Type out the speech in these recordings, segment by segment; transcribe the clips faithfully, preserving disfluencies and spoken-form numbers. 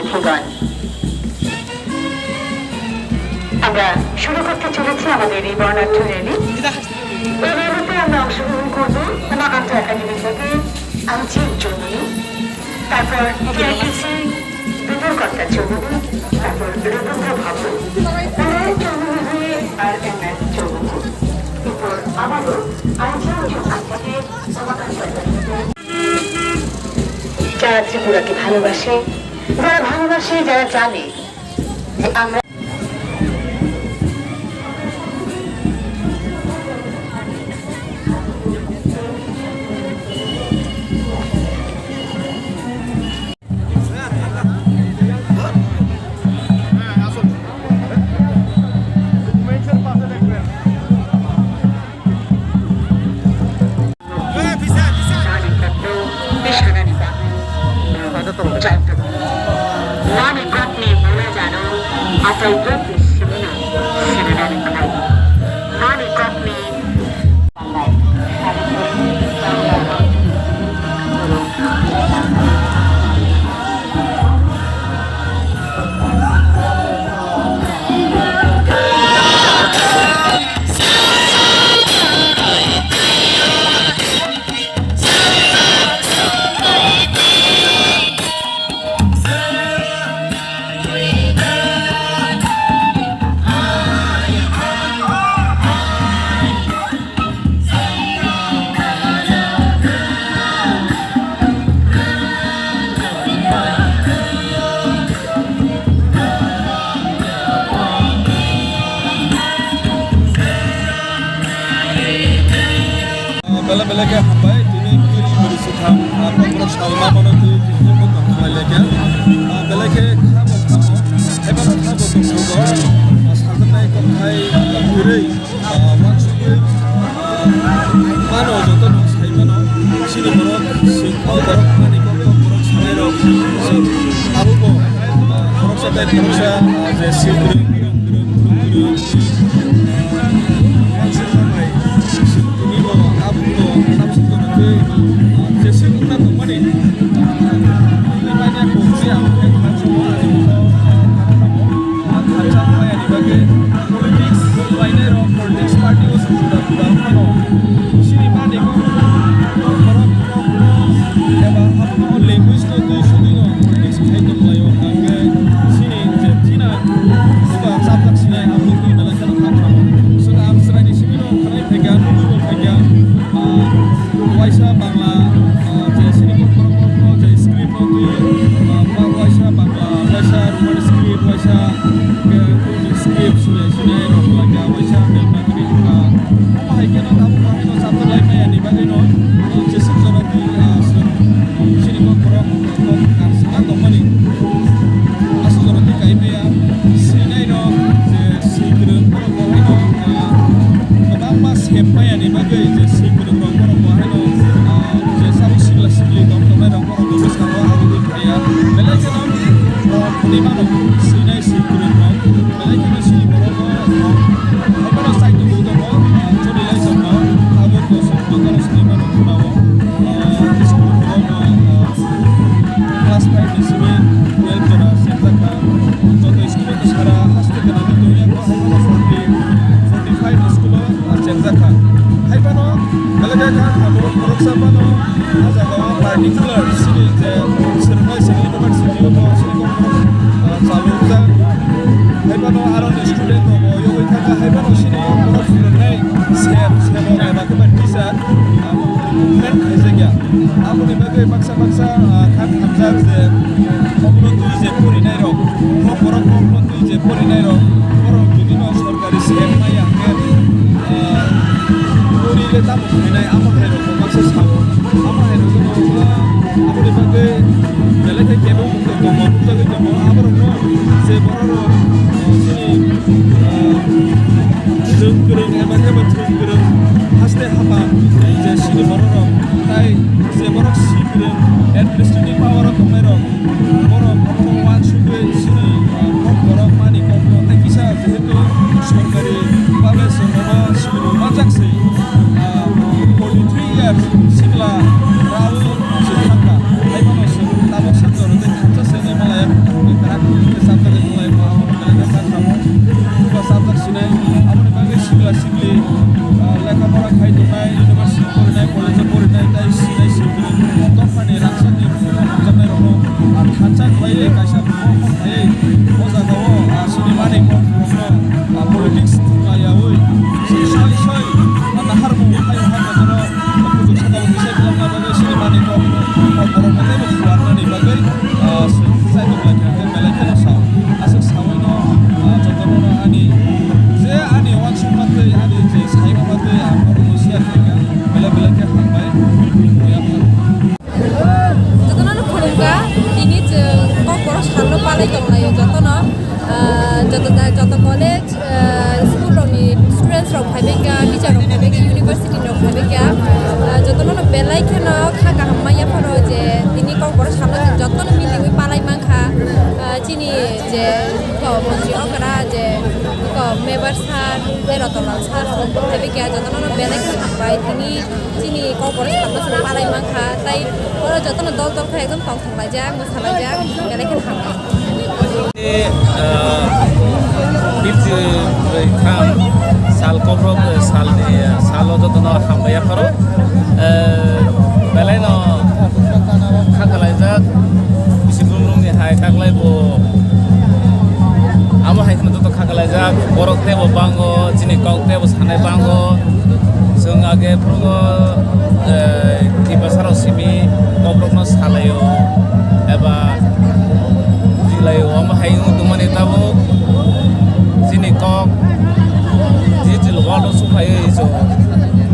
ভুবন। আমরা শুরু করতে চলেছি আমাদের এই বর্ণাঢ্য র‍্যালি। এই র‍্যালিতে আমরা অংশগ্রহণ করব উমাকান্ত একাডেমি থেকে আঞ্চিল চৌধুরী, তারপর টিআইটিসি বিপুল কর্তা চৌধুরী, তারপর রবীন্দ্র ভবন, পরে চৌধুরী আর এম এস চৌধুরী, এরপর আবারও আঞ্চিল চৌধুরী থেকে উমাকান্ত একাডেমি। যারা ত্রিপুরাকে ভালোবাসে, যারা ভালোবাসে, যারা জানে যে আমরা Mani kokni mula jano, asai kokni simino, siminani khlai. Mani kokni Belai belai khe hambai, tini kiri bwrwi swtham, ah, kokborok salma mano twi tini bo tong khlai lai khe. Ah, belai khe kha bo kha bo, eba kha bo tong kha bo, ah, sajaknai kokthai kwrwi, ah, uansugwi, ah, mano joto no sai mano, chini borok, sing, borok, mani kok, kok borok sanai rok, abo bo, ah, khoroksa tai khoroksa, ah, je swi kwrwi, kwrwi, kwrwi, kwrwi, Tini bo aboni bo tamsok tongwi, ah, jeswk wngna tongmani. Tini manya kokni ang khe thansa bo ani bo, ah, thansa bo ani bagwi politics lainai rok, politics party o se juda juda wngmano. Chini mani bo borok eba abono language no twi sudino politics khai tonglaio, hwnkhe chini je thina eba chapjak sinai abo twi belai kheno kha kha. Chwng ang chwraini simi no khanai phaikha, nugwi bo phaikha, ah, waisa Bangla, ah, je chini borok borok no je script no twi, ah, ba waisa Bangla, waisa Roman script, waisa, eh, Urdu script, sini, sini, rok, waisa, Devanagari, ah, omo hai kheno tabuk bahai no chapter lai maya ni bagwi no, ah, jeswk jora twi, ah, chwng chini borok borok no kok kar sina tongmani. Aswk jora twi kai maya, sinai rok je swi kwrwng borok bo hai no, ah, kwbangma sep maya ni bagwi je swi kwrwng rok borok bo hai no, ah, je sabuk sikla sikli tong tongnai rok borok bo bwskango abo bai phaiya. Belai kheno, ah, khwnwi mano sinai swi kwrwng rok. Belai kheno chini borok bo, ah, hai mano chai tongwi tongo, ah, choli lai tongo, abo bo chwng bo gana sinai mano khwnao. Ah, school rok bo, ah, class five ni simi twelve jora sengjakha. Joto school o to sara haste gwnangwi tongya, bo hai mano forty, forty five ni school o, ah, chengjakha. Hai phano belai khe kha abo khoroksa phano ah jaga o particular chini je swrwngnai chini university o bo chini kok, ah, chalokjak. Hai phano aro ni student rok bo yogwi thangkha, hai phano chini kok phano phwrwngnai sir, sir rok eba khe ba teacher, ah, movement khaijakya. Aboni bagwi baksa baksa, ah, kha khamjak je kokno twi je porinai rok, kok borok kokno twi je porinai rok, borok jodi no sorkari sep maya hwnkhe, ah, pori le tamo khainai, amo hai rok bo baksa sao, amo hai rok no, ah, aboni bagwi belai khe kebo tongo, nukjagwi tongo, aborok no je borok rok, ah, chini, ah, Chwng kwrwng eba khe bo chwng kwrwng haste haba je chini borok rok tai je borok si kwrwng administrative power o tongnai rok borok kok uansugwi chini, ah, kok borok mani kok no tai kisa jehetu sorkari bhabe chwng bono simi rw manjak se, ah, forty three years sikla Raul se thangkha. Hai bono chwng tabok sanjoro tei thansa se nai malaya. Bai kaisa bukhuk phai o jaga o, ah, sini mani kok rokno, ah, politics thwnglayaui soi soi, ah, naharmung phai o ha jaga o, ah, kuchuk saka o kisa kwlangna bagwi sini mani kok, kok borok no teibo phuarnani bagwi, ah, saitok lai kha khe belai kheno sao. Aswk saui no, ah, jotono no ani je ani uansukma tei ani je saima tei ang norokno share khaikha belai belai khe hambai. Jotono no khulumkha, tini chwng Kokborok salno palai tonglaio jotono, ah, joto da-, joto college, ah, school rokni students rok phaibaikha, teacher rok phaibaikha, university rok phaibaikha, ah, jotono no belai kheno kha kaham manya phano je tini Kokborok salno chwng jotono miliui palai mankha, ah, chini je ko montri okra je ko member sir tei Ratan Lal sir rok phaibaikha, jotono no belai kheno hambai tini. Chini Kokborok salno chwng palai mankha, tai oro jotono dol dol khe ekdom tongthok laijak, mwsa laijak, belai kheno hambai. Ni, ah, fifty three tham sal Kokborok salni salo jotono hambai yapharo. Eh, belaino kha kalaijak, bisi brum brumni hai taklai bo amo hai kheno joto kha kalaijak, borok teibo bango, chini kok teibo sanai bango. Chwng age phungo, eh, Tiprasarok simi kokrokno salaio eba bujilaio, omo hai wng tongmani tabuk chini kok digital world o sukhaio ijo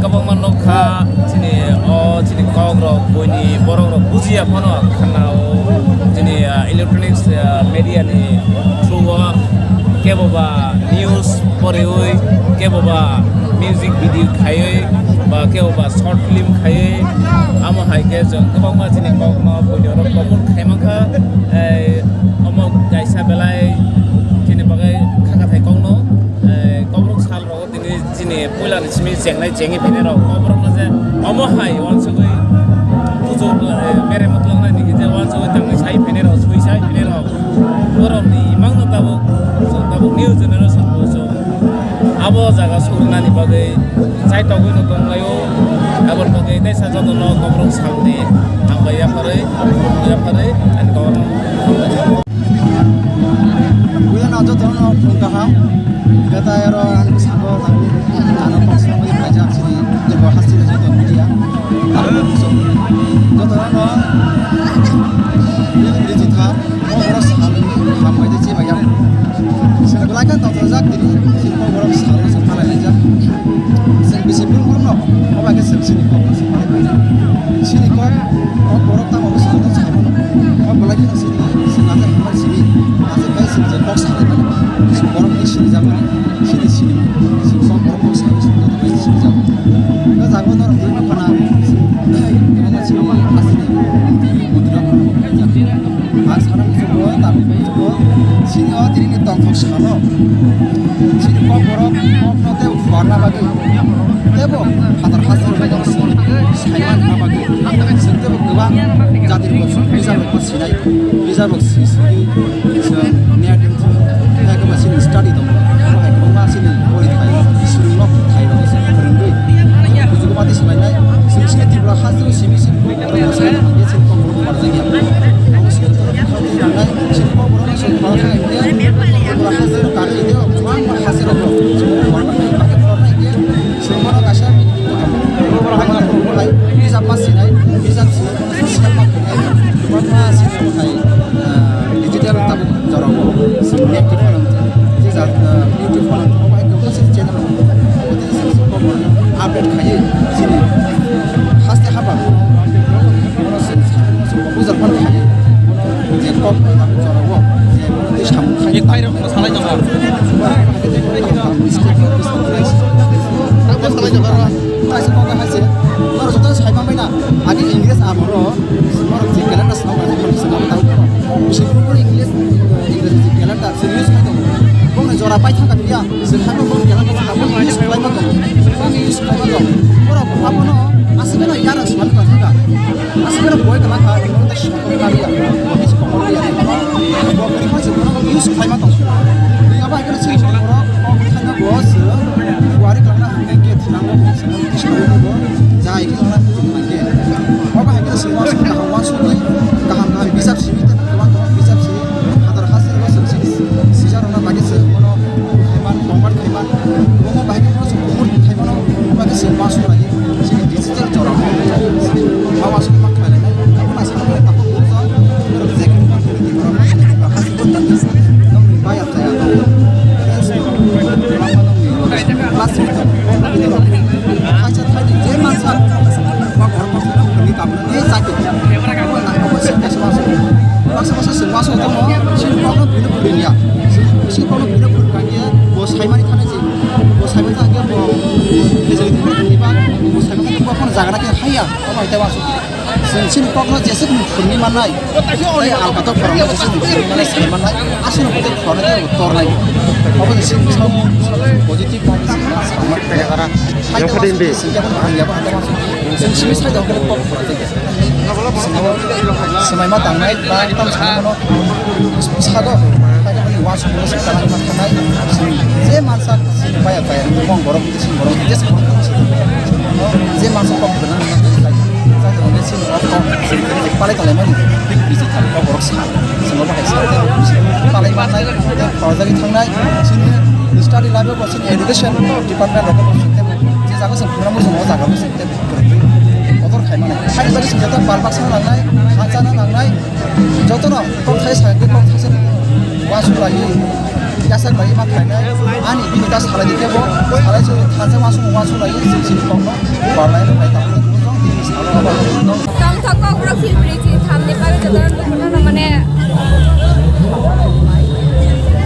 kwbangma nukha chini o chini kokrok buini borokrok bujiya phano khana o chini, ah, electronics, ah, media ni through o kebo ba news poriwi, kebo ba music video khaiwi, ba kebo ba short film khaiwi, amo hai khe chwng kwbangma chini kokno buini oro promote khai mankha. Eh, omo kaisa belai chini bagwi kha kathai kokno, eh, Kokborok sal rogo tini chini puilani simi chengnai chengwi phainai rok, Kokborokno je omo hai uansugwi pujo, eh, meremo twlangnai ni hwnje uansugwi tangwi sai phainai rok, sui sai phainai rok. Borokni imangno tabuk, chwng tabuk new generation bo chwng abo jaga surnani bagwi chaitogwino tonglaio. Aboni bagwi teisa jotono Kokborok salni hambai yapharwi, yapharwi, ani Kokborok. Buya na jotono phung kaham, gata ero ang sango, ano kok sango, pajak sini, jebo hasti joto media. Jotono, ini berita. Kokborok salni hambai tei chibaiya. Chwng belai khe tongthokjak tini, chini Kokborok salno chwng palai laijak. Chwng bisi brum brumno, obo hai khe chwng chini Kokborok chwng palai laijak. Chini Kok, Kokborok tamo bwswk joto sai mano. Kok belai kheno chini, chwng nacha hambai simi, nacha bai chwng je kok salai mani. Chwng borok ni sini jak mani. Sini sini, sini kok borok kok sini sini kok sini jak. Kok jago norok twi ma khana, imo ma sini ma asini mudra khana. Ang sana musugo, tabi musugo, sini o tini ni tongthok salo. Sini kok borok kok no tei uphar na bagwi. Tebo phatar hasar bai dong sini, saiman na bagwi. Sini tebo kwbang jati rok sini, bisa rok sinai. Bisa rok si, si, si, net wngkha, hai kwbangma sini study tongo, hai kwbangma sini pori thai, swrwngno thai rok se phwrwngwi, bujugo mati swlainai, sini sini Tripura hasteo simi simi, sini kokborok barjak ya, sini kokborok sini barjak ya, Tripura hasteo kari de, kwbangma hasteo rok, sini kokborok barjak ya, sini kokborok kaisa, bijap ma sinai, bijap sinai. Kwbangma sini hai, ah, digital tabuk jorao sini active phone, je jat, ah, YouTube phone, obo hai kwbangma sini channel, obo tei sini sini update khaiwi sini haste haba, bono sini sini ujar phone khaiwi, bono je kok tabuk jorao, je bono tei samung khai. Ek phai rok salai tongo. Ang salai tongo. Kaisa kok hai se, norok joto sai manbai na, agi English amoro, norok je calendar swnam rok, norok swnam tang phano. Bisi phuru phuru English, English je calendar, se use khai tongo. Bongni jora pai thangkha phiya, se khai bo bongni calendar swnam, bongni use khlai ma tongo, bongni use khlai ma tongo. Borok abono aswk no yarang swnam thangkha. Aswk no boi kwlangkha, abo tei sokol kariya, abo tei sokol kariya. Bo kwrwi phano se bono use khlai ma tongo. Tei abo hai kheno se borok kok thaino bo se kuari kwlangna hwnkhe thwlango bo se. Jai khe wngna kuchuk nangkhe. Obo hai khe chwng uansuk kaham uansukwi kaham kaham bijap simi tei kwbang kwbang bijap Ya, sini kono bina phuru kanya, bo saimani thana si, bo saimani thana bo, bo saimani thana bo, bo saimani thana bo kono jaga na kaya haya, kono ita masuk. Sini sini kokno jese kono phurni manai, tai alka to phurni jese kono phurni manai, sai manai, asli kono phurni to tor nai. Apa sini positive lagi sih, sama. Yang penting di. Sini kono haya, apa masuk. Sini sini saya jauh ke kok. Semaima tangnai ba tam sanai mano sago kaya bani wasu mano se tanai ma tanai je mansa baya baya mong borok je sing borok je sing borok je mansa kok benar benar je sai sai je sing borok kok sing je palai tanai mani big busy thang kok borok sa sing borok hai sa palai ma tanai khorjagwi tangnai sini study life ko sini education department rok ko sing je jaga sing program mo jaga mo sing Kotor khai mano. Hari bari sing joto pal baksa nangnai, khansa nangnai, joto no kok thai sa, kok thai sa, wasu lai, yasak lai ma khai nai, ani bini ta salai dikhe bo, salai se khansa wasu wasu lai, sing sing kok no, pal lai lai ta, salo aba. Tongthok kok bro film ri chi thamni pari joto no mane.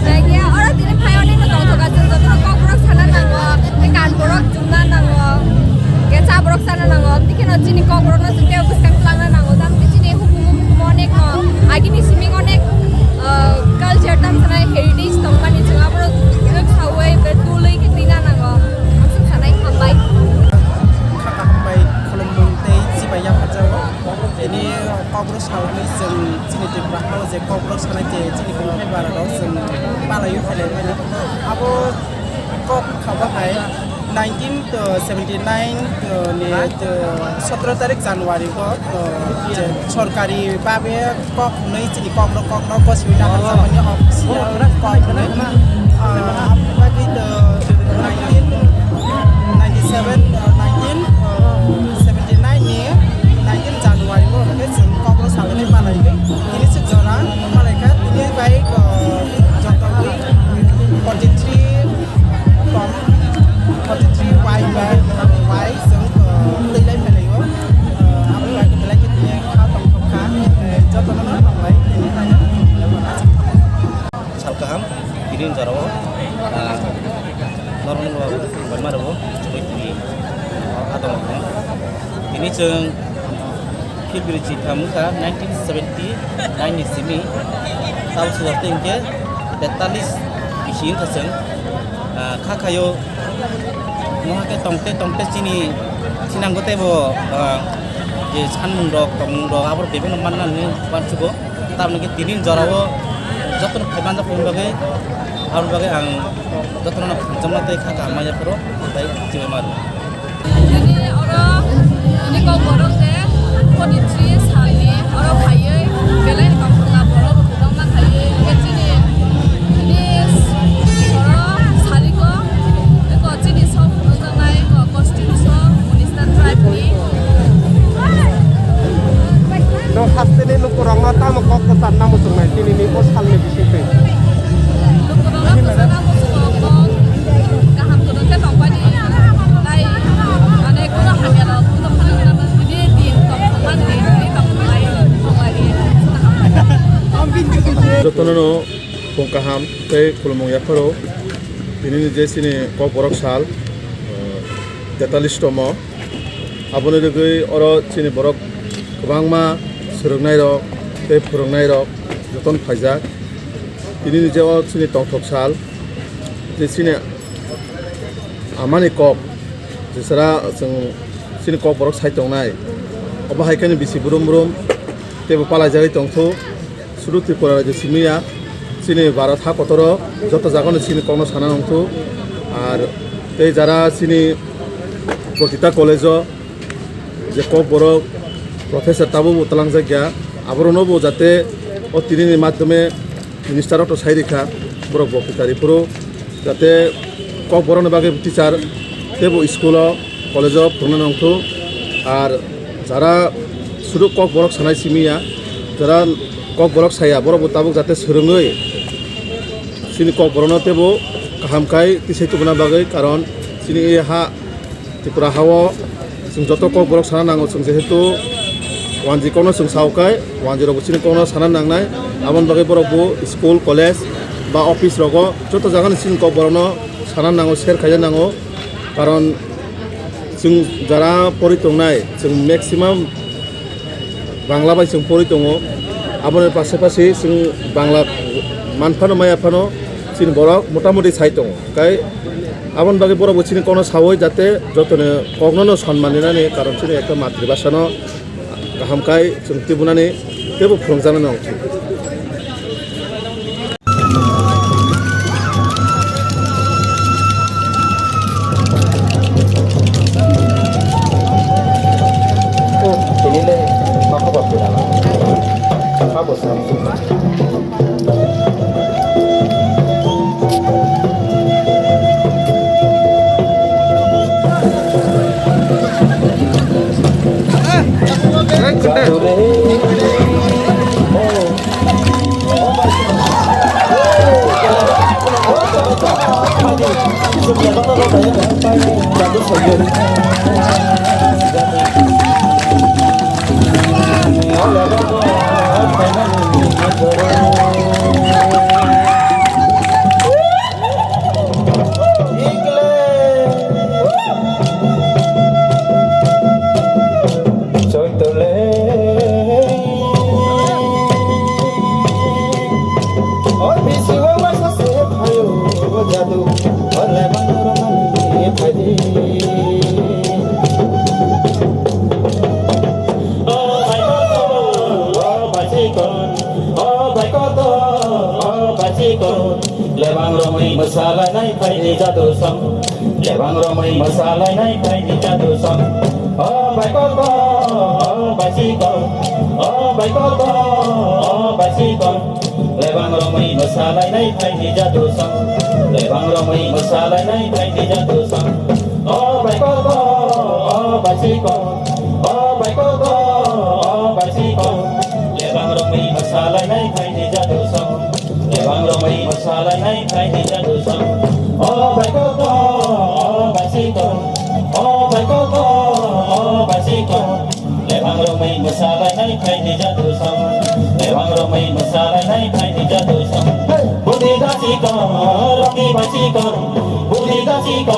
Lagi ya, oro tini phai oni no tongthok aswk joto no kok bro sana nango, kan borok. Chumna nango, khe cha borok chana nango, tei kheno chini kokborokno chwng tei bwskang twlangna nango, tamo khe chini hukumu hukumu onek no, agini simi onek, ah, culture tamo sanai heritage tongmani chwng abono rwksaui be dului khe twina nango, ang chwng sanai hambai. Khaka hambai khulumung tei chibai yapharjago. Tini kokborok saui chwng chini Tripura hao je kokborok sanai je chini kwrwngthai bararok chwng palaio phailai mani. Abo kok kha bahai nineteen seventy nine ni sotro tarik January o je sorkari babe kok hwnwi chini kokborok kokno gosiwi naharjakmani official kok hwnwi. Aboni bagwi nineteen ninety seven, nineteen seventy nine ni nineteen January o hwnkhe chwng kokborok salai palai tini swk jora palai kha tini bai jotogwi forty three. Tom, forty three Y by Y chwng, uh, twi lai phailai o. Uh, abo bai belai khe tini kha tongthok kha, uh, jotono no tong lai tini. Sal kaham, tini jora o, uh, norok no bai ma rwo, chwng tini, uh, adong tini chwng. February chitham wngkha nineteen seventy nine ni simi, tabuk sojak tei hwnkhe tetalis bisi wngkha chwng, ah, kha khaio mohakhe tongte tongte chini thinango teibo, ah, je sanmung rok tongmung rok aborok bebeno manna hinwi uansugo. Tamoni khe tini jorao jotono phai manjak phai bagwi, aboni bagwi ang jotono khamjakma tei kha kaham manya phuru tei chibai mano. Tini oro tini kokborok de forty three salni oro phaiwi belai ni kokborok borok kwbangma phaiwi hwnkhe chini tini oro saligo eko chini sok phunukjaknai eko constitution Minister tribe ni. No hasteni lukurokno tamo kok kwcharna muchungnai tinini o salni bisingtwi. Lukurokno kwcharna muchungo kok kaham kwrwng khe tongmani. Tai, mane, kuno hamya rok, kuno phano tini din tong thangmani, tini tong thangmani, tong lai di, kaham. Jotono no phung kaham tei khulumung yapharo. Tinini je chini kokborok sal, eh, tetalis tomo. Aboni rwgwi oro chini borok kwbangma swrwngnairok tei phwrwngnairok jotono phaijak. Tinini je o chini tongthok sal, je chini amani kok, jesara chwng chini kokborok sai tongnai, obo hai kheno bisi brum brum teibo palaijagwi tongthok. Sudu Tripura rajyo simi ya, chini Bharat ha kotoro joto jagano chini kokno sana nangthu. Ar tei jara chini Bokita College o je kokborok professor tabukbo twlangjakya, aboroknobo jate o tinini madhyome minister rok to sai rikha, borok bokita riphuru. Jate kokborokni bagwi teacher teibo school o, college o phwrwngna nangthu. Ar jara sudu kokborok sanai simi ya, jara kokborok saya, borokbo tabuk jate swrwngwi chini kokborokno teibo kaham khai tisai tubuna bagwi, karon chini e ha Tripura ha-o chwng joto kokborok sana nango, chwng jehetu wanji kokno chwng sao khai, wanji rokbo chini kokno sana nangnai, aboni bagwi borokbo school, college, ba office rogo joto jagani chini kokborokno sana nango, share khaina nango, karon chwng jara pori tongnai, chwng maximum Bangla bai chwng pori tongo, aboni pasapasi chwng Bangla manphano maya phano chini borok motamoti sai tongo, kai aboni bagwi borokbo chini kokno sawi jate jotoni koknono sonman rinani, karon chini ekta matribhasano kaham kai chwng tubunani teibo phwrwngjaknani ongkha. Lebang romwi mwsalainai phaini jadu song. Lebang romwi mwsalainai phaini jadu song. O bai koko, o bai chiko, o bai koko, o bai chiko. Lebang romwi mwsalainai phaini jadu song. Lebang romwi mwsalainai phaini jadu song. O bai koko, o bai chiko, o bai koko, o bai chiko. Lebang romwi mwsalainai phaini jadu song. Lebang romwi mwsalainai phaini jadu song. O bai koko, o bai chiko, o bai koko, o bai chiko. Lebang romwi mwsalainai phaini jadu song. Lebang romwi mwsalainai phaini jadu song. Budi da chiko, roti bai chiko. Budi da chiko,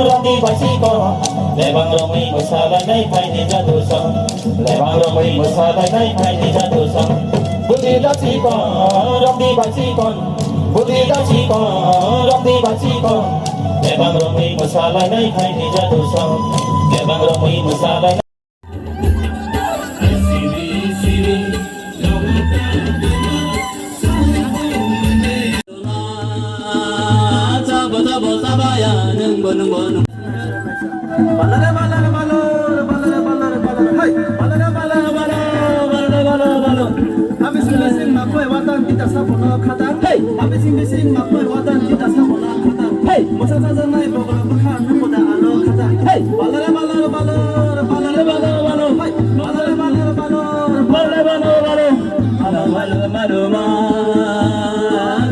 roti bai chiko. Lebang romwi mwsalainai phaini jadu song. Lebang romwi mwsalainai phaini jadu song. Budi da chiko, roti bai chiko. Budi da chiko, roti bai chiko. Lebang romwi mwsalainai phaini jadu song. Lebang romwi mwsalainai. Balare, balare, balor, balare, balare, balor. Hai, balare, balare, balor, balare, balor, balor. Habising bising makoi watan kita sabono khatar. Hey. Habising bising makoi watan kita sabono khatar. Hey. Mosa sajanai bogra bwkha nungkoda alo khatar. Hey. Balare, balare, balor, balare, balare, balor. Hai, balare, balare, balor, balare, balor, balor. Alo, alo, alo, ma.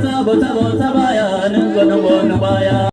Sabo, sabo, sabaya, nungko, nungko, nungbaya.